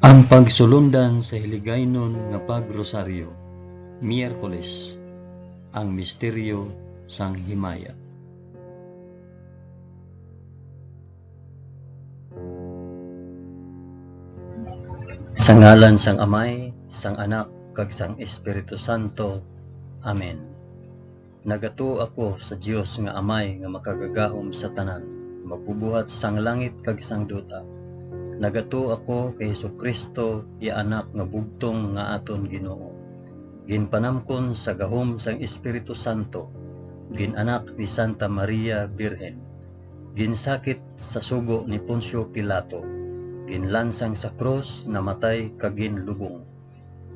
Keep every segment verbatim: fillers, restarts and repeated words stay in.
Ang pagsulundan sa Hiligaynon nga Pag-Rosaryo, Miyerkules, ang misteryo sang himaya. Sa ngalan sang Amay, sang Anak, kag sang Espiritu Santo. Amen. Nagatuo ako sa Dios nga Amay nga makagagahom sa tanan, magbubuhat sang langit kag sang duta. Nagatuo ako kay Jesu-Cristo, iya Anak nga bugtong nga aton Ginoo, ginpanamkon sa gahom sang Espiritu Santo, gin-anak ni Santa Maria Birhen, ginsakit sa sugo ni Poncio Pilato, ginlansang sa krus, namatay kag ginlubong.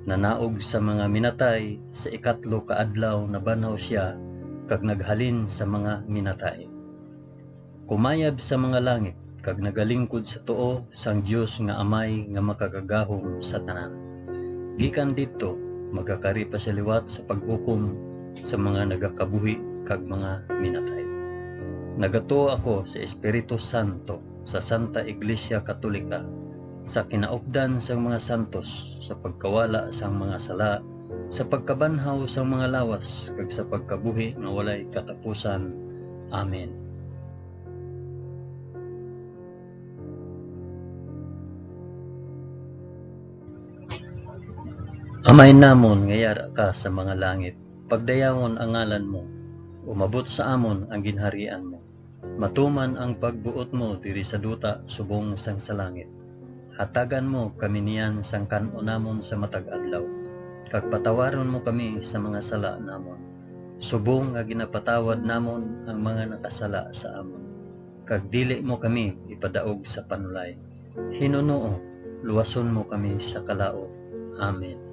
Nanaog sa mga minatay, sa ikatlo ka adlaw nabanhaw sia, kag naghalin sa mga minatay. Kumayab sa mga langit, kag nagalingkod sa tuo sang Dios nga Amay nga makagagahom sa tanan. Gikan didto, magakari pa sia liwat sa paghukom sa mga nagakabuhi kag mga minatay. Nagatuo ako sa Espiritu Santo, sa Santa Iglesia Katolika, sa kinaupdan sang mga santos, sa pagkawala sang mga sala, sa pagkabanhaw sang mga lawas, kag sa pagkabuhi nga walay katapusan. Amen. Amay namon nga yara ka sa mga langit, pagdayawon ang ngalan mo, umabot sa amon ang ginharian mo. Matuman ang pagbuot mo diri sa duta subong sang sa langit. Hatagan mo kami niyan sang kan-on namon sa matag adlaw, kag patawaron mo kami sa mga sala namon, subong nga ginapatawad namon ang mga nakasala sa amon. Kag dili mo kami ipadaog sa panulay. Hinunoo, luwason mo kami sa kalaut. Amen.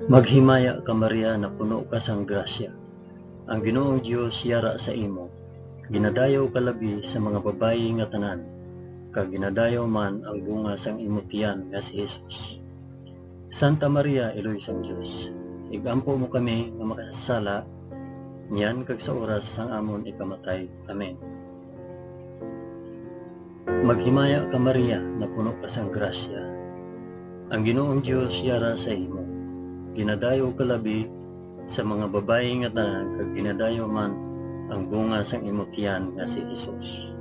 Maghimaya ka, Maria, napuno ka sang grasya. Ang Ginoong Dios yara sa imo. Ginadayaw ka labi sa mga babayi nga tanan, kag ginadayaw man ang bunga sang imo tiyan nga si Jesus. Santa Maria, Iloy sang Dios, ig-ampo mo kami nga makasasala, niyan kag sa oras sang amon ikamatay. Amen. Maghimaya ka, Maria, napuno ka sang grasya. Ang Ginoong Dios yara sa imo. Ginadayaw ka labi sa mga babayi nga tanan, kag ginadayaw man ang bunga sang imo tiyan nga si Jesus.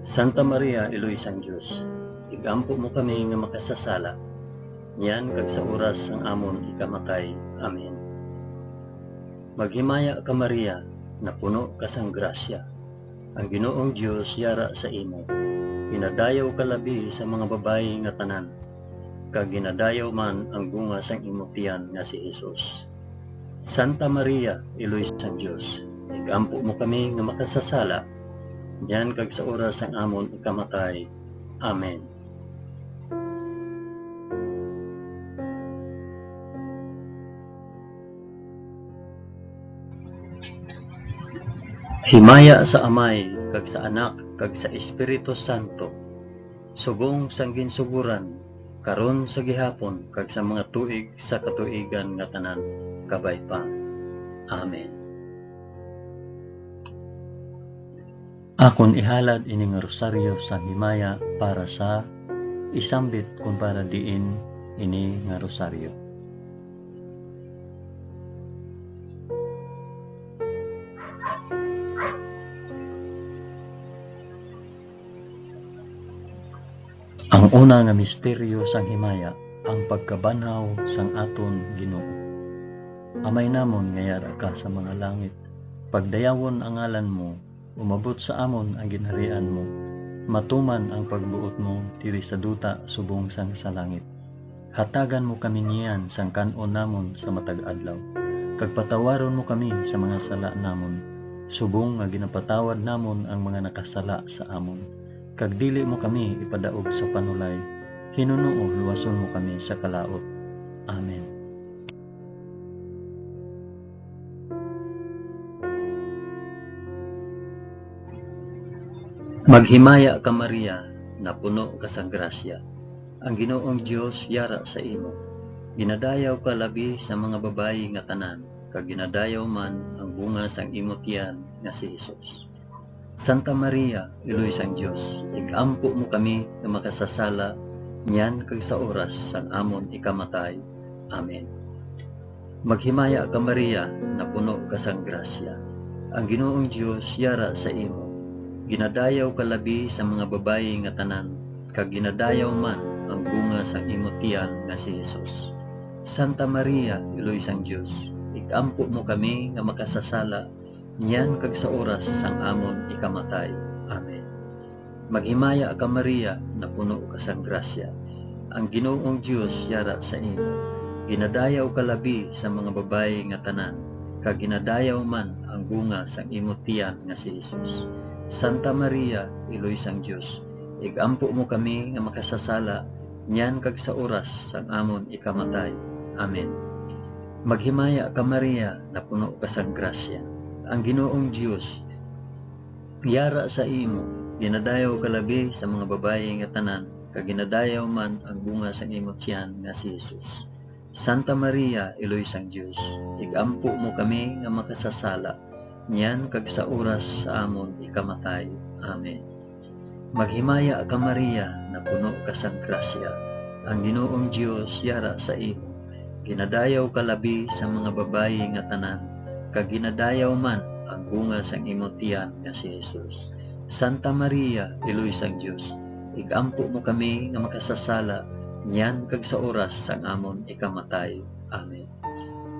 Santa Maria, Iloy sang Dios, ig-ampo mo kami nga makasasala, niyan kag sa oras sang amon ikamatay. Amen. Maghimaya ka, Maria, napuno ka sang grasya. Ang Ginoong Dios yara sa imo. Ginadayaw ka labi sa mga babayi nga tanan, kag ginadayaw man ang bunga sang imo tiyan nga si Jesus. Santa Maria, Iloy sang Dios, ig-ampo mo kami nga makasasala, niyan kag sa oras sang amon ikamatay. Amen. Himaya sa Amay, kag sa Anak, kag sa Espiritu Santo, subong sang ginsugoran, karon, sa gihapon, kag sa mga tuig sa katuigan nga tanan, kabay pa. Amen. Akon ihalad ini nga rosaryo sang himaya para sa isambit kon para diin ini nga rosaryo. Ang una nga misteryo sang himaya, ang pagkabanhaw sang aton Ginoo. Amay namon nga yara ka sa mga langit, pagdayawon ang ngalan mo, umabot sa amon ang ginharian mo, matuman ang pagbuot mo diri sa duta subong sang sa langit. Hatagan mo kami niyan sang kan-on namon sa matag adlaw, kag patawaron mo kami sa mga sala namon, subong nga ginapatawad namon ang mga nakasala sa amon. Kag dili mo kami ipadaog sa panulay, hinunoo luwason mo kami sa kalaut. Amen. Maghimaya ka, Maria, napuno ka sang grasya. Ang Ginoong Dios yara sa imo. Ginadayaw ka labi sa mga babayi nga tanan, kag ginadayaw man ang bunga sang imo tiyan nga si Jesus. Santa Maria, Iloy sang Dios, ig-ampo mo kami nga makasasala niyan kag sa oras sang amon ikamatay. Amen. Maghimaya ka, Maria, napuno ka sang grasya. Ang Ginoong Dios yara sa imo. Ginadayaw ka labi sa mga babayi nga tanan, kag ginadayaw man ang bunga sang imo tiyan nga si Jesus. Santa Maria, Iloy sang Dios, ig-ampo mo kami nga makasasala niyan kag sa oras sang amon ikamatay. Amen. Maghimaya ka, Maria, napuno ka sang grasya. Ang Ginoong Dios yara sa imo. Ginadayaw ka labi sa mga babayi nga tanan, kag ginadayaw man ang bunga sang imo tiyan nga si Jesus. Santa Maria, Iloy sang Dios, ig-ampo mo kami nga makasasala niyan kag sa oras sang amon ikamatay. Amen. Maghimaya ka, Maria, napuno ka sang grasya. Ang Ginoong Dios yara sa imo. Ginadayaw ka labi sa mga babayi nga tanan, kag ginadayaw man ang bunga sang imo tiyan nga si Jesus. Santa Maria, Iloy sang Dios, ig-ampo mo kami nga makasasala, niyan kag sa oras sa amon ikamatay. Amen. Maghimaya ka, Maria, napuno ka sang grasya. Ang Ginoong Dios yara sa imo. Ginadayaw ka labi sa mga babayi nga tanan, kag ginadayaw man ang bunga sang imo tiyan nga si Jesus. Santa Maria, Iloy sang Dios, ig-ampo mo kami nga makasasala, niyan kag sa oras sang amon ikamatay. Amen.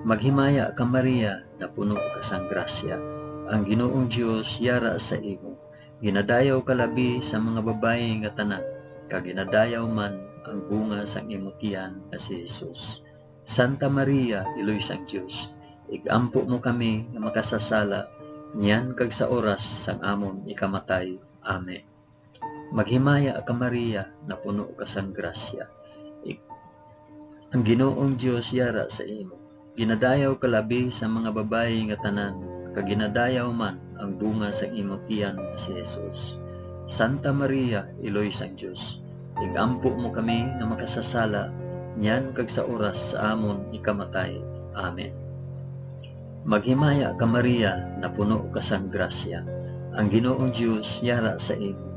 Maghimaya ka, Maria, napuno ka sang grasya. Ang Ginoong Dios yara sa imo. Ginadayaw ka labi sa mga babayi nga tanan, kag ginadayaw man ang bunga sang imo tiyan nga si Jesus. Santa Maria, Iloy sang Dios, ig-ampo mo kami nga makasasala, niyan kag sa oras sang amon ikamatay. Amen. Maghimaya ka, Maria, napuno ka sang grasya. Ig-, ang Ginoong Dios yara sa imo. Ginadayaw ka labi sa mga babayi nga tanan, kag ginadayaw man ang bunga sang imo tiyan nga si Jesus. Santa Maria, Iloy sang Dios, ig-ampo mo kami nga makasasala, niyan kag sa oras sa amon ikamatay. Amen. Maghimaya ka, Maria, napuno ka sang grasya. Ang Ginoong Dios yara sa imo.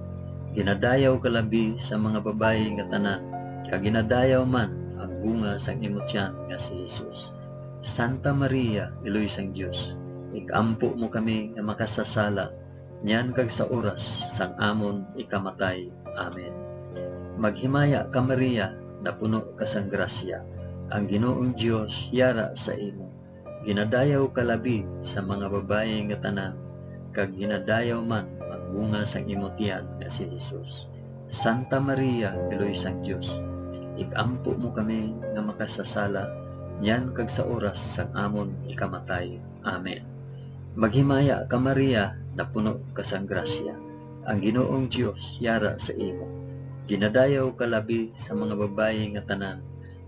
Ginadayaw ka labi sa mga babayi nga tanan, kag ginadayaw man ang bunga sang imo tiyan nga si Jesus. Santa Maria, Iloy sang Dios, ig-ampo mo kami nga makasasala, niyan kag sa oras sang amon ikamatay. Amen. Maghimaya ka, Maria, napuno ka sang grasya. Ang Ginoong Dios yara sa imo. Ginadayaw ka labi sa mga babayi nga tanan, kag ginadayaw man ang bunga sang imo tiyan nga si Jesus. Santa Maria, Iloy sang Dios, ig-ampo mo kami nga makasasala, niyan kag sa oras sang amon ikamatay. Amen. Maghimaya ka, Maria, napuno ka sang grasya. Ang Ginoong Dios yara sa imo. Ginadayaw ka labi sa mga babayi nga tanan,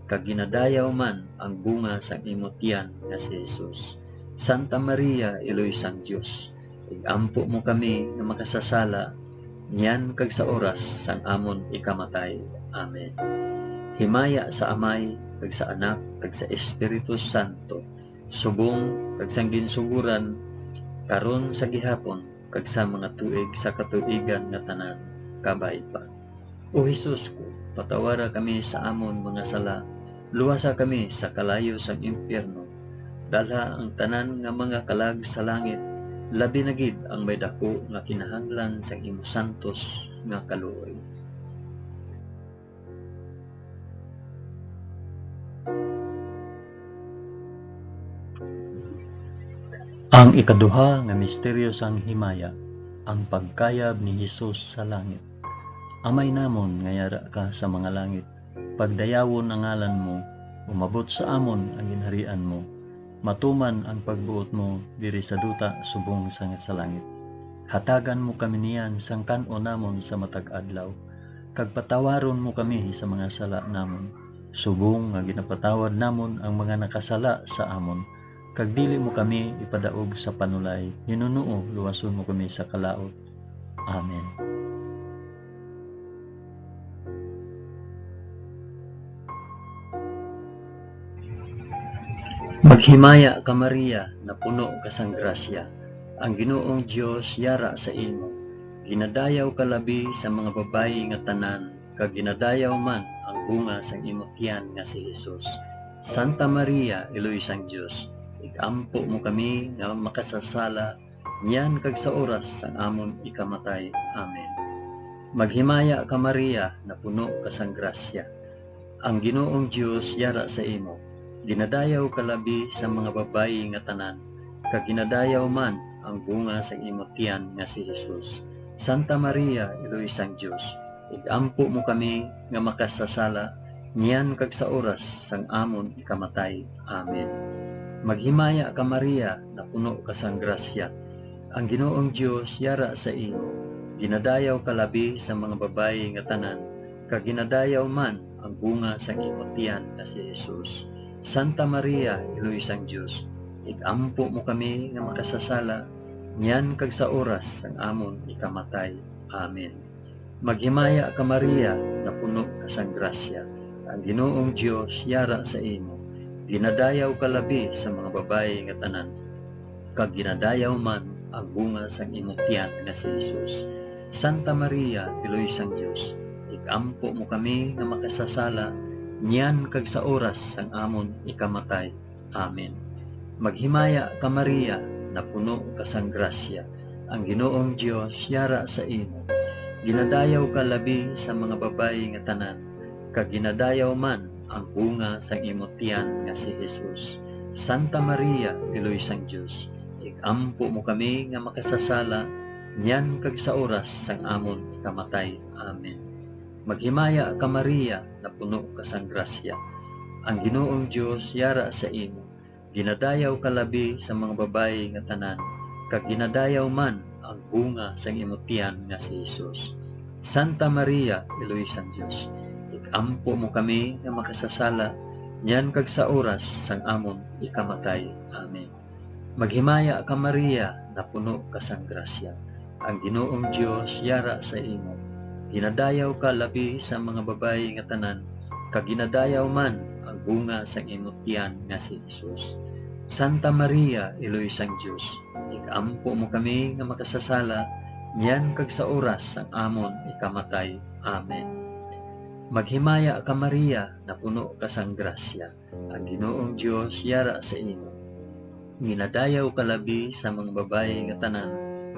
kag ginadayaw man ang bunga sang imo tiyan nga si Jesus. Santa Maria, Iloy sang Dios, ig-ampo mo kami nga makasasala, niyan kag sa oras sang amon ikamatay. Amen. Himaya sa Amay, kag sa Anak, kag sa Espiritu Santo, subong kag sang ginsugoran, karon, sa gihapon, kag sa mga tuig sa katuigan nga tanan. Kabay pa. O Jesus ko, patawara kami sa amon mga sala, luwasa kami sa kalayo sang impyerno, dalha ang tanan nga mga kalag sa langit, labi na gid ang may daku nga kinahanglan sang imo santos nga kaluoy. Ang ikaduha nga misteryo sang himaya, ang pagkayab ni Jesus sa langit. Amay namon nga yara ka sa mga langit, pagdayawon ang ngalan mo, umabot sa amon ang ginharian mo, matuman ang pagbuot mo diri sa duta subong sang sa langit. Hatagan mo kami niyan sang kan-on namon sa matag adlaw, kag patawaron mo kami sa mga sala namon, subong nga ginapatawad namon ang mga nakasala sa amon, kag dili mo kami ipadaog sa panulay, hinunoo luwason mo kami sa kalaut. Amen. Maghimaya ka, Maria, napuno ka sang grasya, ang Ginoong Dios yara sa imo. Ginadayaw ka labi sa mga babayi nga tanan, kag ginadayaw man ang bunga sang imo tiyan nga si Jesus. Santa Maria, Iloy sang Dios, ig-ampo mo kami nga makasasala, niyan kag sa oras sang amon ikamatay. Amen. Maghimaya ka, Maria, napuno ka sang grasya, ang Ginoong Dios yara sa imo. Ginadayaw ka labi sa mga babayi nga tanan, kag ginadayaw man ang bunga sang imo tiyan nga si Jesus. Santa Maria, Iloy sang Dios, ig-ampo mo kami nga makasasala, niyan kag sa oras sang amon ikamatay. Amen. Maghimaya ka, Maria, napuno ka sang grasya, ang Ginoong Dios yara sa imo. Ginadayaw ka labi sa mga babayi nga tanan, kag ginadayaw man ang bunga sang imo tiyan nga si Jesus. Santa Maria, Iloy sang Dios, ig-ampo mo kami nga makasasala, niyan kag sa oras sang amon ikamatay. Amen. Maghimaya ka, Maria, napuno ka sang grasya, ang Ginoong Dios yara sa imo. Ginadayaw ka labi sa mga babayi nga tanan, kag ginadayaw man ang bunga sang imo tiyan nga si Jesus. Santa Maria, Iloy sang Dios, ig-ampo mo kami nga makasasala, niyan kag sa oras sang amon ikamatay. Amen. Maghimaya ka, Maria, napuno ka sang grasya, ang Ginoong Dios yara sa imo. Ginadayaw ka labi sa mga babayi nga tanan, kag ginadayaw man ang bunga sang imo tiyan nga si Jesus. Santa Maria, Iloy sang Dios, ig-ampo mo kami nga makasasala, niyan kag sa oras sang amon ikamatay. Amen. Maghimaya ka, Maria, napuno ka sang grasya, ang Ginoong Dios yara sa imo. Ginadayaw ka labi sa mga babayi nga tanan, kag ginadayaw man ang bunga sang imo tiyan nga si Jesus. Santa Maria, Iloy sang Dios, ig-ampo mo kami nga makasasala, niyan kag sa oras sang amon ikamatay. Amen. Maghimaya ka, Maria, napuno ka sang grasya, ang Ginoong Dios yara sa imo. Ginadayaw ka labi sa mga babayi nga tanan, kag ginadayaw man ang bunga sang imo tiyan nga si Jesus. Santa Maria, Iloy sang Dios, ig-ampo mo kami nga makasasala, niyan kag sa oras sang amon ikamatay. Amen. Maghimaya ka, Maria, napuno ka sang grasya, ang Ginoong Dios yara sa imo. Ginadayaw ka labi sa mga babayi nga tanan,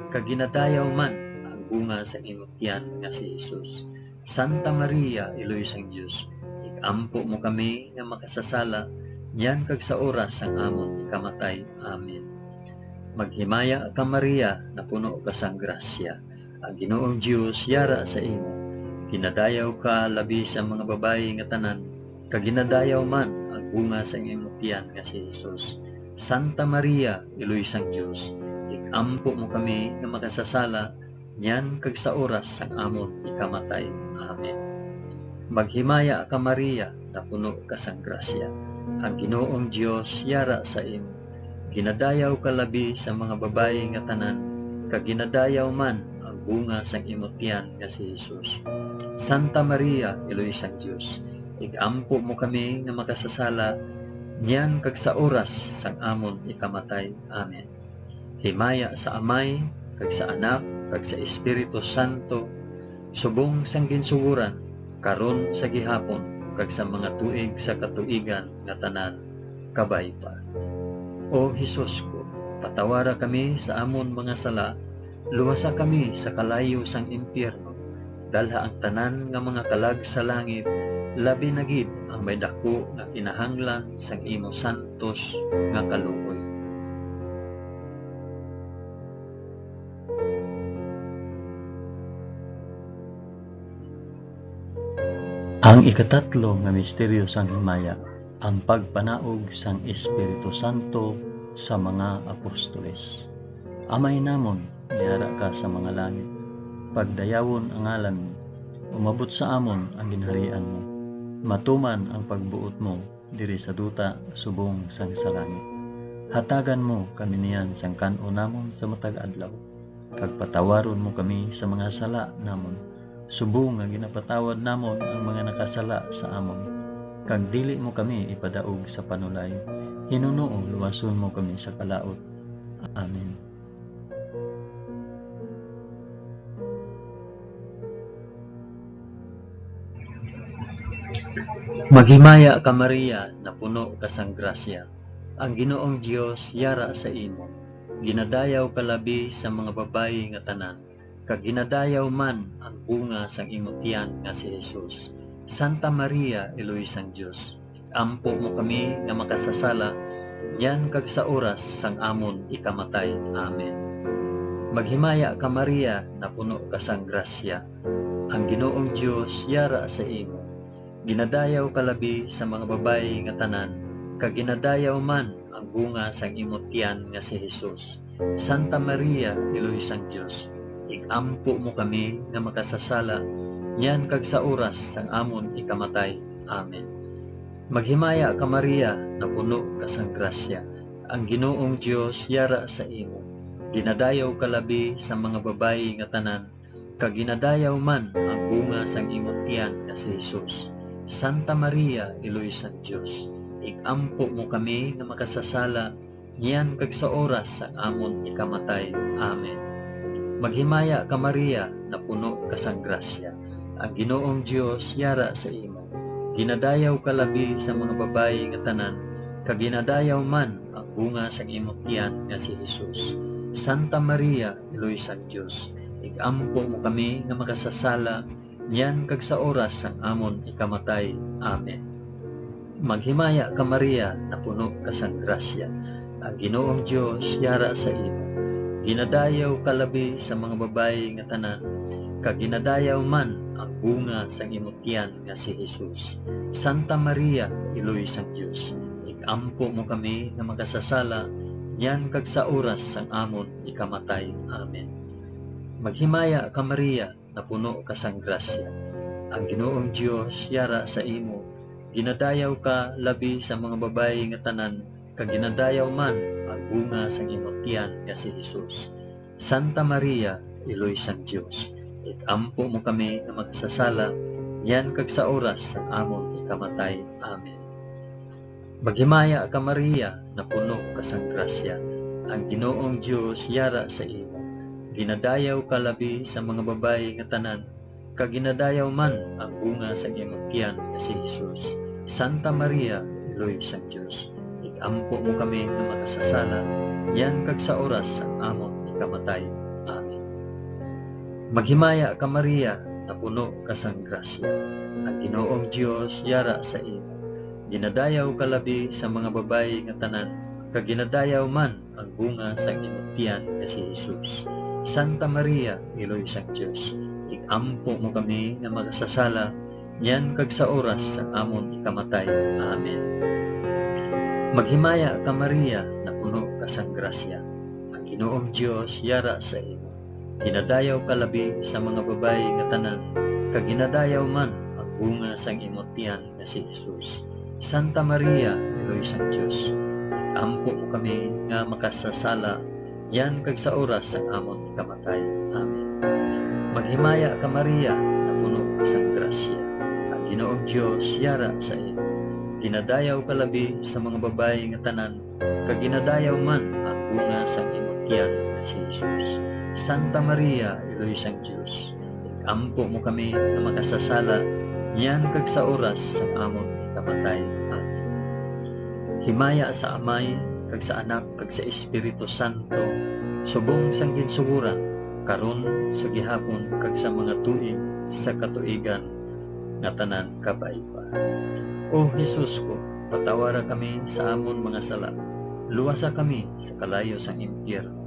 kag ginadayaw man ang bunga sang imo tiyan nga si Jesus. Santa Maria, Iloy sang Dios, ig-ampo mo kami nga makasasala, niyan kag sa oras sang amon ikamatay. Amen. Maghimaya ka, Maria, napuno ka sang grasya, ang Ginoong Dios yara sa imo. Ginadayaw ka labi sa mga babayi nga tanan, kag ginadayaw man ang bunga sang imo tiyan nga si Jesus. Santa Maria, Iloy sang Dios, ig-ampo mo kami nga makasasala, niyan kag sa oras sang amon ikamatay. Amen. Maghimaya ka, Maria, napuno ka sang grasya, ang Ginoong Dios yara sa imo. Ginadayaw ka labi sa mga babayi nga tanan, kag ginadayaw man ang bunga sang imo tiyan nga si Jesus. Santa Maria, Iloy sang Dios, ig-ampo mo kami nga makasasala, niyan kag sa oras sang amon ikamatay. Amen. Himaya sa Amay, kag sa Anak, kag sa Espiritu Santo, subong sang ginsugoran, karon, sa gihapon, kag sa mga tuig sa katuigan nga tanan. Kabay pa. O Jesus ko, patawara kami sa amon mga sala, luwasa kami sa kalayo sang impyerno, dalha ang tanan nga mga kalag sa langit, labi na gid ang may daku nga kinahanglan sang imo santos nga kaluoy. Ang ikatatlo nga misteryo sang himaya, ang pagpanaog sang Espiritu Santo sa mga apostoles. Amay namon, yara ka sa mga langit. Pagdayawon ang ngalan mo. Umabot sa amon ang ginharian mo. Matuman ang pagbuot mo diri sa duta subong sang sa langit. Hatagan mo kami niyan sang kan-on namon sa matag adlaw, kag patawaron mo kami sa mga sala namon, subong nga ginapatawad namon ang mga nakasala sa amon. kag dili mo kami ipadaog sa panulay. Hinunoo luwason mo kami sa kalaut. Amen. Maghimaya ka, Maria, napuno ka sang grasya. Ang Ginoong Dios yara sa imo. Ginadayaw ka labi sa mga babayi nga tanan, kag ginadayaw man ang bunga sang imo tiyan nga si Jesus. Santa Maria, Iloy sang Dios, ampo mo kami nga makasasala, niyan kag sa oras sang amon ikamatay. Amen. Maghimaya ka, Maria, napuno ka sang grasya. Ang Ginoong Dios yara sa imo. Ginadayaw ka labi sa mga babayi nga tanan, kag ginadayaw man ang bunga sang imo tiyan nga si Jesus. Santa Maria, Iloy sang Dios, ig-ampo mo kami nga makasasala, niyan kag sa oras sang amon ikamatay. Amen. Maghimaya ka, Maria, napuno ka sang grasya. Ang Ginoong Dios yara sa imo. Ginadayaw ka labi sa mga babayi nga tanan, kag ginadayaw man ang bunga sang imo tiyan nga si Jesus. Santa Maria, Iloy sang Dios, ig-ampo mo kami nga makasasala, niyan kag sa oras sang amon ikamatay. Amen. Maghimaya ka, Maria, napuno ka sang grasya. Ang Ginoong Dios yara sa imo. Ginadayaw ka labi sa mga babayi nga tanan, kag ginadayaw man ang bunga sang imo tiyan nga si Jesus. Santa Maria, Iloy sang Dios, ig-ampo mo kami nga makasasala, niyan kag sa oras sang amon ikamatay. Amen. Maghimaya ka, Maria, napuno ka sang grasya. Ang Ginoong Dios yara sa imo. Ginadayaw ka labi sa mga babayi nga tanan, kag ginadayaw man ang bunga sang imo tiyan nga si Jesus. Santa Maria, Iloy sang Dios, ig-ampo mo kami nga makasasala, niyan kag sa oras sang amon ikamatay. Amen. Maghimaya ka, Maria, napuno ka sang grasya. Ang Ginoong Dios yara sa imo. Ginadayaw ka labi sa mga babayi nga tanan, kag ginadayaw man ang bunga sang imo tiyan nga si Jesus. Santa Maria, Iloy sang Dios, ig-ampo mo kami nga makasasala, niyan kag sa oras sang amon ikamatay. Amen. Maghimaya ka, Maria, napuno ka sang grasya. Ang Ginoong Dios yara sa imo. Ginadayaw ka labi sa mga babayi nga tanan, kag ginadayaw man ang bunga sang imong tiyan nga si Jesus. Santa Maria, Iloy sang Dios, ig-ampo mo kami nga makasasala, niyan kag sa oras sang amon ikamatay. Amen. Maghimaya ka, Maria, napuno ka sang grasya. Ang Ginoong Dios yara sa imo. Ginadayaw ka labi sa mga babayi nga tanan, kag ginadayaw man ang bunga sang imong tiyan nga si Jesus. Santa Maria, Iloy sang Dios, ig-ampo mo kami nga makasasala, niyan kag sa oras sang amon ikamatay. Amen. Maghimaya ka, Maria, napuno ka sang grasya. Ang Ginoong Dios yara sa imo. Ginadayaw ka labi sa mga babayi nga tanan, kag ginadayaw man ang bunga sang imo tiyan nga si Jesus. Santa Maria, Iloy sang Dios, ig-ampo mo kami nga makasasala, niyan kag sa oras sang amon ikamatay. Amen. Maghimaya ka, Maria, napuno ka sang grasya. Ang Ginoong Dios yara sa imo. Ginadayaw ka labi sa mga babayi nga tanan, kag ginadayaw man ang bunga sang imo tiyan nga si Jesus. Santa Maria, Iloy sang Dios, ig-ampo mo kami nga makasasala, niyan kag sa oras sang amon ikamatay. Amen. Himaya sa Amay, kag sa Anak, kag sa Espiritu Santo, subong sang ginsugoran, karon, sa gihapon, kag sa mga tuig sa katuigan nga tanan. Kabay pa. O Jesus ko, patawara kami sa amon mga sala, luwasa kami sa kalayo sang impyerno,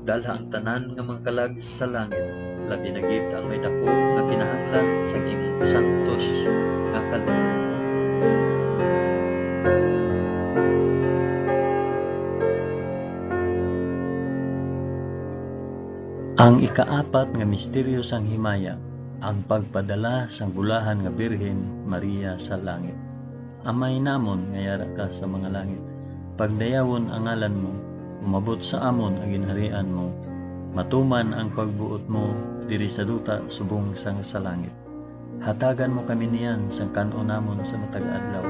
dalha ang tanan nga mga kalag sa langit, labi na gid ang may daku nga kinahanglan sang imong santos nga kalooban. Ang ikaapat nga misteryo sang himaya, ang pagpadala sang bulahan nga Birhen Maria sa langit. Amay namon nga yara ka sa mga langit, pagdayawon ang ngalan mo, umabot sa amon ang ginharian mo, matuman ang pagbuot mo diri sa duta subong sang sa langit. Hatagan mo kami niyan sang kan-on namon sa matag adlaw,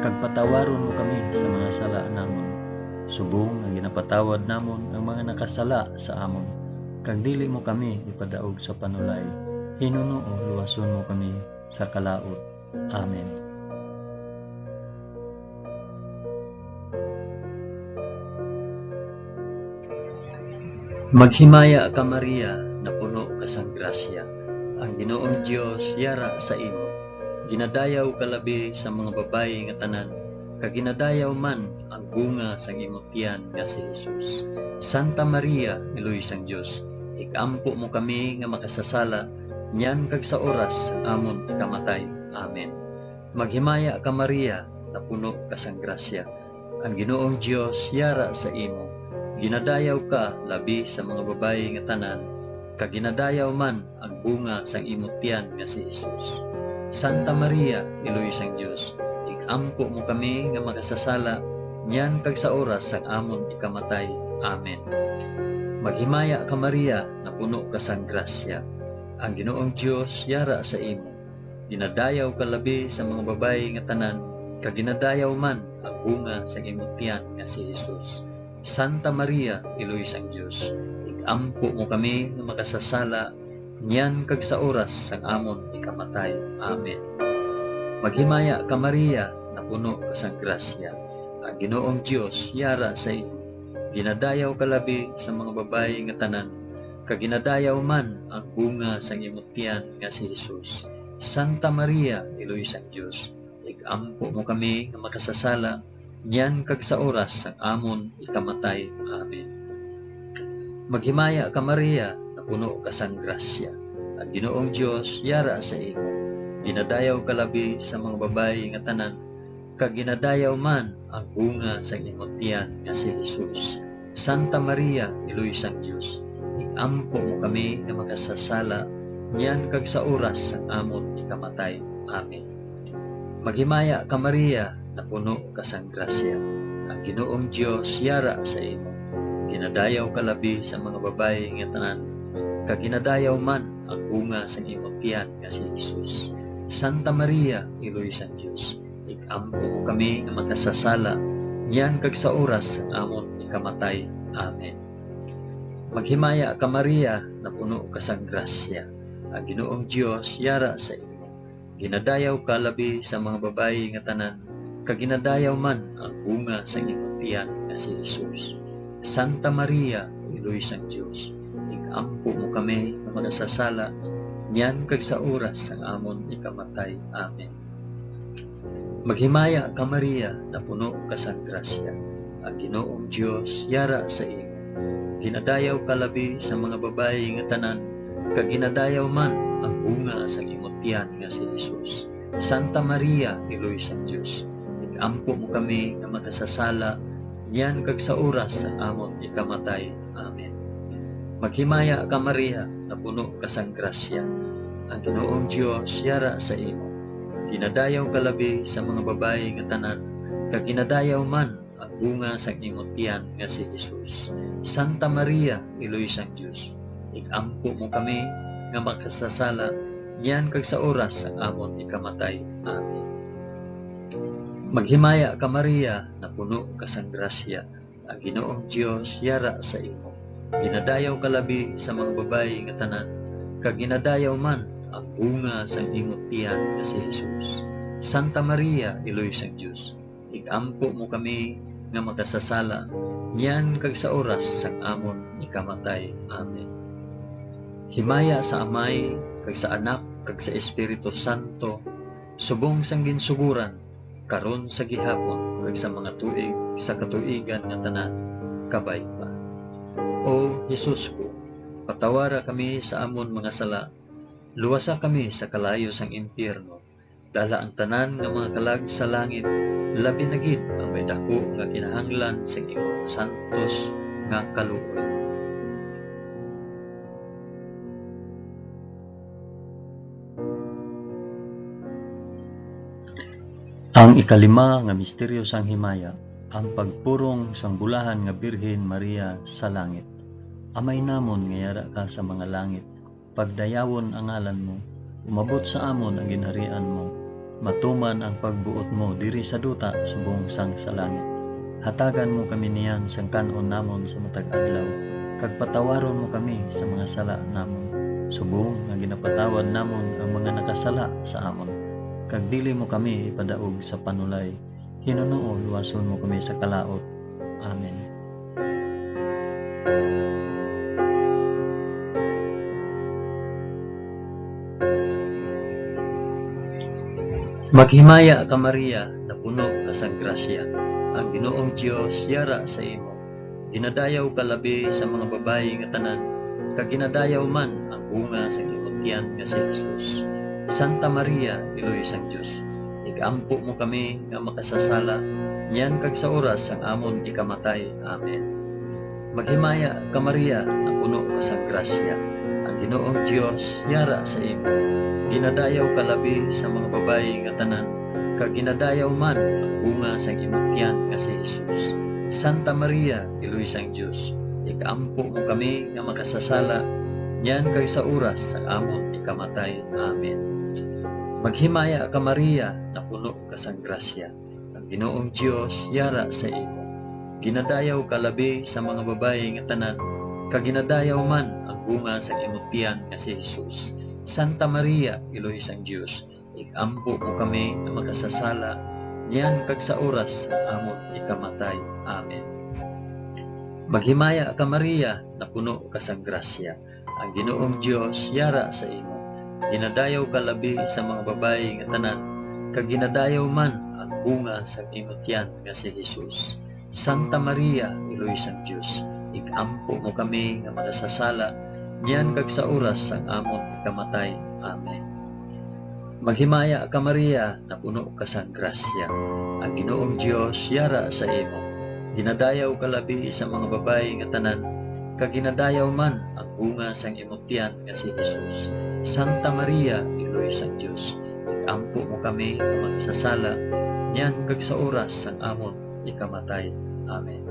kag patawaron mo kami sa mga sala namon, subong nga ginapatawad namon ang mga nakasala sa amon, kag dili mo kami ipadaog sa panulay, hinunoo luwason mo kami sa kalaut. Amen. Maghimaya ka, Maria, napuno ka sang grasya. Ang Ginoong Dios yara sa imo. Ginadayaw ka labi sa mga babayi nga tanan, kag ginadayaw man ang bunga sang imo tiyan nga si Jesus. Santa Maria, Iloy sang Dios, ig-ampo mo kami nga makasasala, niyan kag sa oras sang amon ikamatay. Amen. Maghimaya ka, Maria, napuno ka sang grasya. Ang Ginoong Dios yara sa imo. Ginadayaw ka labi sa mga babayi nga tanan, kag ginadayaw man ang bunga sang imo tiyan nga si Jesus. Santa Maria, Iloy sang Dios, ig-ampo mo kami nga makasasala, niyan kag sa oras sang amon ikamatay. Amen. Maghimaya ka, Maria, napuno ka sang grasya. Ang Ginoong Dios yara sa imo. Ginadayaw ka labi sa mga babayi nga tanan, kag ginadayaw man ang bunga sang imo tiyan nga si Jesus. Santa Maria, Iloy sang Dios, ig-ampo mo kami nga makasasala, niyan kag sa oras sang amon ikamatay. Amen. Maghimaya ka, Maria, napuno ka sang grasya. Ang Ginoong Dios yara sa imo. Ginadayaw ka labi sa mga babayi nga tanan, kag ginadayaw man ang bunga sang imo tiyan nga si Jesus. Santa Maria, Iloy sang Dios, ig-ampo mo kami nga makasasala, niyan kag sa oras sang amon ikamatay. Amen. Maghimaya ka, Maria, napuno ka sang grasya. Ang Ginoong Dios yara sa imo. Ginadayaw ka labi sa mga babayi nga tanan, kag ginadayaw man ang bunga sang imo tiyan nga si Jesus. Santa Maria, Iloy sang Dios, ig-ampo mo kami nga makasasala, niyan kag sa oras sang amon ikamatay. Amen. Maghimaya ka, Maria, napuno ka sang grasya. Ang Ginoong Dios yara sa imo. Ginadayaw ka labi sa mga babayi nga tanan, kag ginadayaw man ang bunga sang imo tiyan nga si Jesus. Santa Maria, Iloy sang Dios, ig-ampo mo kami nga makasasala, niyan kag sa oras sang amon ikamatay. Amen. Maghimaya ka, Maria, napuno ka sang grasya. Ang Ginoong Dios yara sa imo. Ginadayaw ka labi sa mga babayi nga tanan, kag ginadayaw man ang bunga sang imo tiyan nga si Jesus. Santa Maria, Iloy sang Dios, ig-ampo mo kami nga makasasala, niyan kag sa oras sang amon ikamatay. Amen. Maghimaya ka, Maria, napuno ka sang grasya. Ang Ginoong Dios yara sa imo. Ginadayaw ka labi sa mga babayi nga tanan, kag ginadayaw man ang bunga sang imo tiyan nga si Jesus. Santa Maria, Iloy sang Dios, ig-ampo mo kami nga makasasala, niyan kag sa oras sang amon ikamatay. Amen. Maghimaya ka, Maria, napuno ka sang grasya. Ang Ginoong Dios yara sa imo. Ginadayaw ka labi sa mga babayi nga tanan, kag ginadayaw man ang bunga sang imo tiyan nga si Jesus. Santa Maria, Iloy sang Dios, ig-ampo mo kami nga makasasala, niyan kag sa oras sang amon ikamatay. Amen. Maghimaya ka, Maria, napuno ka sang grasya. Ang Ginoong Dios yara sa imo. Ginadayaw ka labi sa mga babayi nga tanan, kag ginadayaw man ang bunga sang imo tiyan nga si Jesus. Santa Maria, Iloy sang Dios, ig-ampo mo kami nga makasasala, niyan kag sa oras sang amon ikamatay. Amen. Himaya sa Amay, kag sa Anak, kag sa Espiritu Santo, subong sang ginsugoran, karon, sa gihapon, kag sa mga tuig sa katuigan nga tanan. Kabay pa. O Jesus ko, patawara kami sa amon mga sala, luwasa kami sa kalayo sang impyerno, dala ang tanan nga mga kalag sa langit, labi na gid ang may daku nga kinahanglan sang imong santos nga kaluoy. Ang ikalima nga misteryo sang himaya, ang pagpurong sang bulahan nga Birhen Maria sa langit. Amay namon nga yara ka sa mga langit, pagdayawon ang ngalan mo, umabot sa amon ang ginharian mo, matuman ang pagbuot mo diri sa duta subong sang sa langit. Hatagan mo kami niyan sang kan-on namon sa matag adlaw, kag patawaron mo kami sa mga sala namon, subong nga ginapatawad namon ang mga nakasala sa amon. Kag dili mo kami ipadaog sa panulay, hinunoo luwason mo kami sa kalaut. Amen. Maghimaya ka, Maria, napuno ka sang grasya. Ang Ginoong Dios yara sa imo. Ginadayaw ka labi sa mga babayi nga tanan, kag ginadayaw man ang bunga sang imong tiyan nga si Jesus. Santa Maria, Iloy sang Dios, ig-ampo mo kami nga makasasala, niyan kag sa oras sang amon ikamatay. Amen. Maghimaya ka, Maria, napuno ka sang grasya. Ang Ginoong Dios yara sa imo. Ginadayaw ka labi sa mga babayi nga tanan, kag ginadayaw man ang bunga sang imong tiyan nga si Jesus. Santa Maria, Iloy sang Dios, ig-ampo mo kami nga makasasala, niyan kag sa oras sang amon ikamatay. Amen. Maghimaya ka, Maria, napuno ka sang grasya. Ang Ginoong Dios yara sa imo. Ginadayaw ka labi sa mga babayi nga tanan, kag ginadayaw man ang bunga sang imong tiyan nga si Jesus. Santa Maria, Iloy sang Dios, ig-ampo mo kami nga makasasala, niyan kag sa oras sang amon ikamatay. Amen. Maghimaya ka, Maria, napuno ka sang grasya. Ang Ginoong Dios yara sa imo. Ginadayaw ka labi sa mga babayi nga tanan, kag ginadayaw man ang bunga sang imo tiyan nga si Jesus. Santa Maria, Iloy sang Dios, ig-ampo mo kami nga makasasala, niyan kag sa oras sang amon ikamatay. Amen. Maghimaya ka, Maria, napuno ka sang grasya. Ang Ginoong Dios yara sa imo. Ginadayaw ka labi sa mga babayi nga tanan, kag ginadayaw man ang bunga sang imong tiyan nga si Jesus. Santa Maria, Iloy sang Dios, ig-ampo mo kami nga makasasala, niyan kag sa oras sang amon ikamatay. Amen.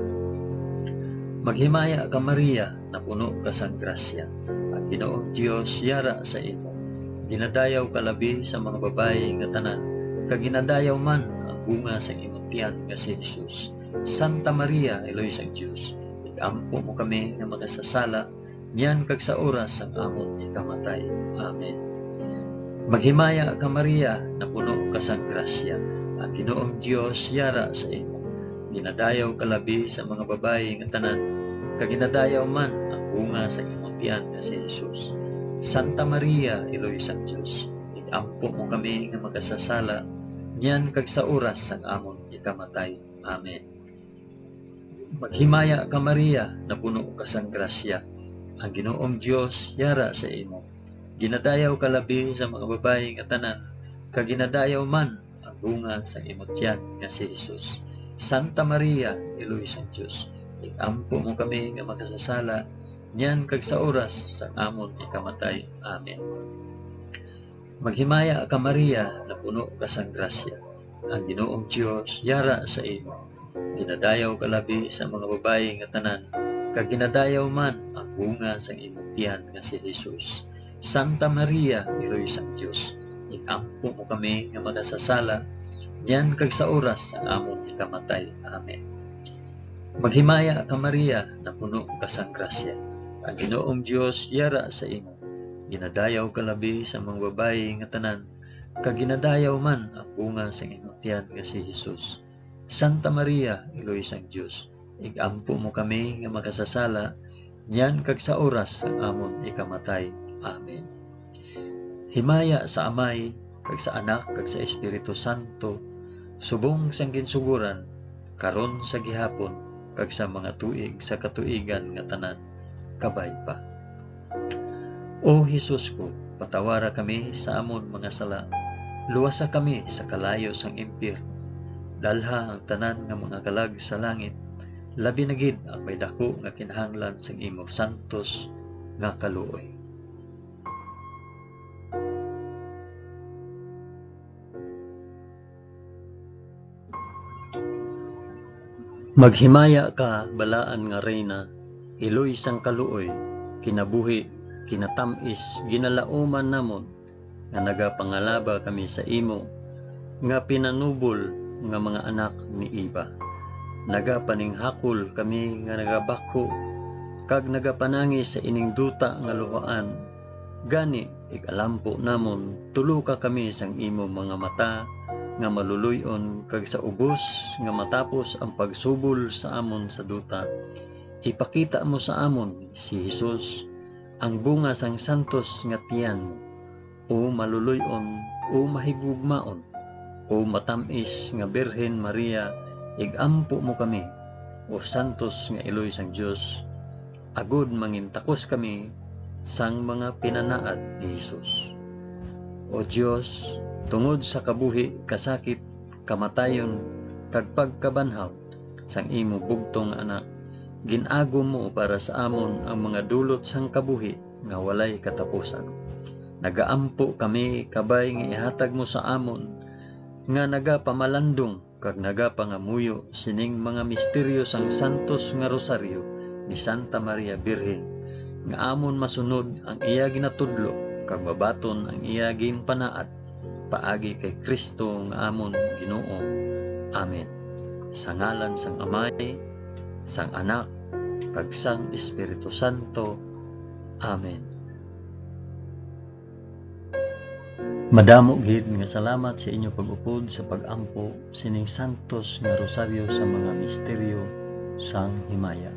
Maghimaya ka, Maria, napuno ka sang grasya. Ang Ginoong Dios yara sa imo. Ginadayaw ka labi sa mga babayi nga tanan, kag ginadayaw man ang bunga sang imong tiyan nga si Jesus. Santa Maria, Iloy sang Dios, ig-ampo mo kami nga makasasala, niyan kag sa oras sang amon ikamatay. Amen. Maghimaya ka, Maria, napuno ka sang grasya. Ang Ginoong Dios yara sa imo. Ginadayaw ka labi sa mga babayi nga tanan, kag ginadayaw man ang bunga sa imong tiyan nga si Jesus. Santa Maria, Iloy sang Dios, ig-ampo mo kami nga makasasala, niyan kag sa oras sang amon ikamatay. Amen. Maghimaya ka, Maria, napuno ka sang grasya. Ang Ginoong Dios yara sa imo. Ginadayaw ka labi sa mga babayi nga tanan, kag ginadayaw man ang bunga sang imo tiyan nga si Jesus. Santa Maria, Iloy sang Dios, ig-ampo mo kami nga makasasala, niyan kag sa oras sang amon ikamatay. Amen. Maghimaya ka, Maria, napuno ka sang grasya. Ang Ginoong Dios yara sa imo. Ginadayaw ka labi sa mga babayi nga tanan, kag ginadayaw man ang bunga sang imong tiyan nga si Jesus. Santa Maria, Iloy sang Dios, ig-ampo mo kami nga makasasala, niyan kag sa oras sang amon ikamatay. Amen. Maghimaya ka, Maria, napuno ka sang grasya. Ang Ginoong Dios yara sa imo. Ginadayaw ka labi sa mga babayi nga tanan, kag ginadayaw man ang bunga sang imong tiyan nga si Jesus. Santa Maria, Iloy sang Dios, ig-ampo mo kami nga makasasala, niyan kag sa oras sang amon ikamatay. Amen. Himaya sa Amay, kag sa Anak, kag sa Espiritu Santo, subong sang ginsugoran, karon, sa gihapon, kag sa mga tuig sa katuigan nga tanan. Kabay pa. O Jesus ko, patawara kami sa amon mga sala, luwasa kami sa kalayo sang impyerno, dalha ang tanan nga mga kalag sa langit, labi na gid ang may daku nga kinahanglan sang imo santos nga kaluoy. Maghimaya ka, balaan nga Reyna, iloy sang kaluoy, kinabuhi, kinatam-is, ginalauman namon, nga nagapangalaba kami sa imo, nga pinanubol nga mga anak ni Eva. Nagapaninghakol kami nga nagabakho kag nagapanangis sa ining duta nga luhaan. Gani, ig-alampo namon, tuloka kami sang imo mga mata nga maluloy-on, kag sa ubos nga matapos ang pagsubol sa amon sa duta, ipakita mo sa amon si Jesus, ang bunga sang santos nga tiyan mo. O maluloy-on, o mahigugmaon, o matam-is nga Birhen Maria, ig-ampo mo kami, o santos nga iloy sang Dios, agod mangintakos kami sang mga pinanaad ni Jesus. O Dios, tungod sa kabuhi, kasakit, kamatayon, kag pagkabanhaw sang imo bugtong nga Anak, gin-agom mo para sa amon ang mga dulot sang kabuhi nga walay katapusan. Nagaampo kami kabay nga ihatag mo sa amon nga nagapamalandong kag nagapangamuyo sining mga misteryo sang santos nga rosaryo ni Santa Maria Birhen, nga amon masunod ang iya ginatudlo kag mabaton ang iya ginpanaad, paagi kay Cristo nga amon Ginoo. Amen. Sa ngalan sang Amay, sang Anak, kag sang Espiritu Santo. Amen. Madamo gid nga salamat sa inyo pag-upod sa pag-ampo sining santos nga rosaryo sa mga misteryo sang himaya.